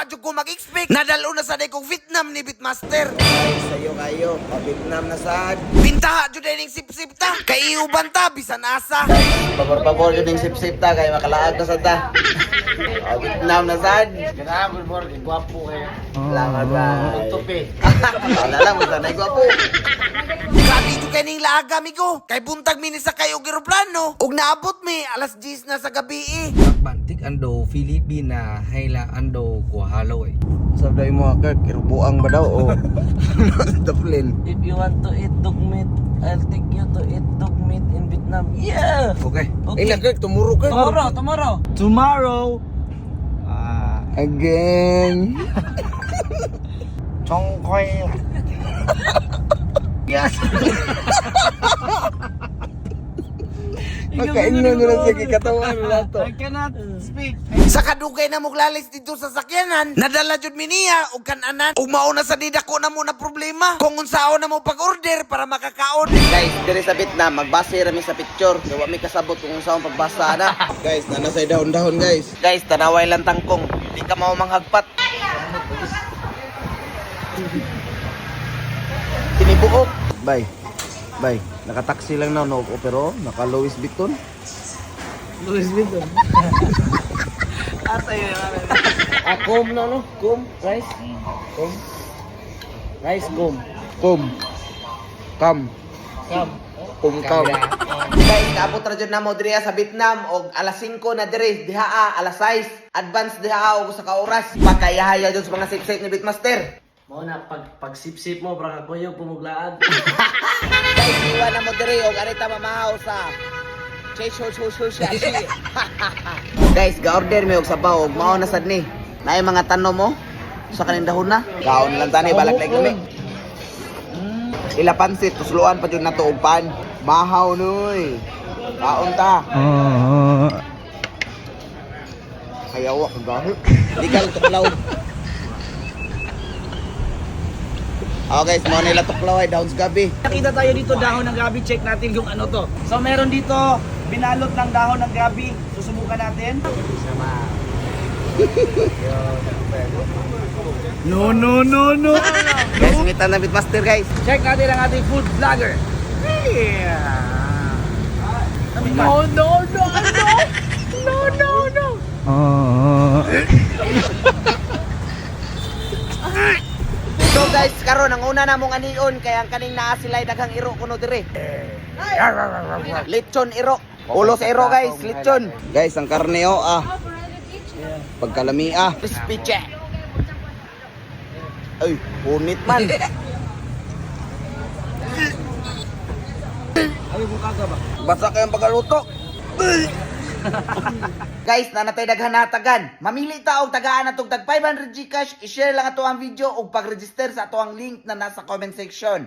Wa jud ko mag-expect. Nadalo na sa kong Vietnam ni Bitmaster. Ay, sayo kayo. Pa-Vietnam na sad. Bintaha jud ning sip-sip ta. Kay iuban ta bisan asa. Pabor-pabor yun yung sip-sip ta. Kaya makalaag na sad ta. Pa-Vietnam na sad. Ganahan mo, gwapo kayo. Salamat ba. Tupi. Wala lang, basta na gwapo. Grabe jud kay ning laaga, amigo. Kay buntag mi ni sakay og eroplano ug naabot mi alas 10 na sa gabi eh. Các bạn thích ăn đồ Philippines hay là ăn đồ của Hà Nội? Sa day mo, Kirk, kirubuang ba daw? O, the plane. If you want to eat dog meat, I'll take you to eat dog meat in Vietnam. Yeah! Ok. Okay. Ay, na, Kirk, tomorrow, Kirk. Tomorrow, tomorrow. Tomorrow. Again. Chongkoy. Yes. Magkaingnon nyo lang sa kikatawan na to. I cannot speak. Sa kadugay na muglalis dito sa sakyanan, nadala jud mi niya og kananan ug mao na sa didako na mo na problema kung unsaon na mo pag-order para makakaon. Guys, diri sa Vietnam, magbase rami sa picture. Kaya wa mi kasabot kung unsa ang pagbasa na. Guys, nana say dahon-dahon, guys. Guys, tanaway lang tangkong. Di ka mao manghagpat. Tinibuok. Bay. Bay, nakataksi lang na no pero naka Louis Vuitton. Louis Vuitton. Asa yun? Ah, kom na no? Kom, rice. Kom. Rice gum. Kom. Kam. Kam. Kom kam. Guys, kaabot ra jud namo diri sa Vietnam og alas 5 na diri diha alas 6. Advance diha og sa ka oras. Pakayahaya jud sa mga sip-sip ni Bitmaster. Mao na pag pagsipsip mo para kuyog pumuglaad. Guys, iwan na mo diri og arita mamahaw sa Che sho sho sho sha shi. Guys, ga-order mi og sabaw og mao na sad ni. Naay mga tanom mo sa kaning dahon na. Kaon lang tani balak lagi lami. Ila pansit tusloan pa jud nato og pan. Mahaw noy. Kaon ta. Kayawa ka gahi. Legal tuklaw. Oh guys, mao nila tuklaw ay dahon sa gabi. Nakita tayo dito dahon ng gabi, check natin kung ano to. So meron dito binalot ng dahon ng gabi. Susubukan natin. No, no, no, no. Guys, ngita na Bitmaster guys. Check natin ang ating food vlogger. Yeah. No, no, no, no. No, no, no. So guys, karon ang una namong anion kay ang kaning naa sila'y daghang iro kuno diri. Lechon iro. Ulo sa iro guys, lechon. Guys, ang karne oh ah. Pagkalami ah. Crispy che. Ay, punit man. Basta kayong pagkaluto. Guys, nanatay daghan natagan. Mamili ta og tagaan atong tag 500 GCash, i-share lang ato ang video ug pag-register sa ato ang link na nasa comment section.